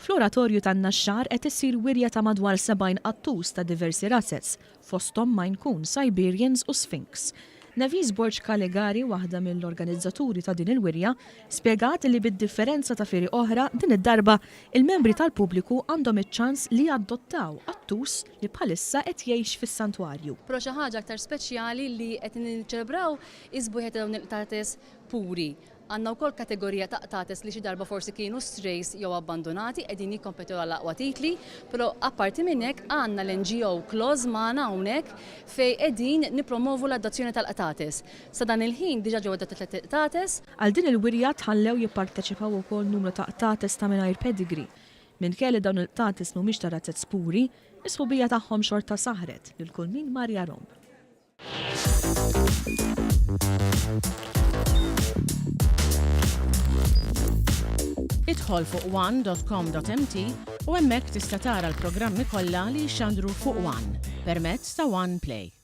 Fl-Oratorju tan-Naxxar qed issir wirja ta' madwar 70 qattus ta' diversi razez, fosthom Maine Coon, Siberians u Sphynx. Nevis Borg Calegari, waħda mill-organizzaturi ta' din il-wirja, spjegat li bid-differenza ta' fieri oħra, din id-darba il-membri tal-pubbliku għandhom iċ-ċans li jadottaw qattus li bħalissa qed jgħix fis-santwarju. Però xi ħaġa aktar speċjali li qed niċċelebraw is-sbuħija ta' dawn il-qtates puri. Għandna wkoll kategorija ta' qtates li xi darba forsi kienu strays jew abbandunati qegħdin jikkompetu għal aqwa titli, però apparti minn hekk għandna l-NGO Claws magħna hawnhekk fejn qegħdin nippromovu l-adozzjoni tal-qtates. Sa dan il-ħin diġà ġew adottati tlett qtates. Għal din il-wirja tħallew jipparteċipaw ukoll numru ta' qtates ta' mingħajr pedigree. Minkejja li dawn il-qtates mhumiex ta' razzez puri, is-sħubija tagħhom xorta saħħret lil kull min mar jarhom. Idħol fuq one.com.mt u hemmhekk tista' tara l-programmi kollha li jixxandru fuq One permezz ta' One Play.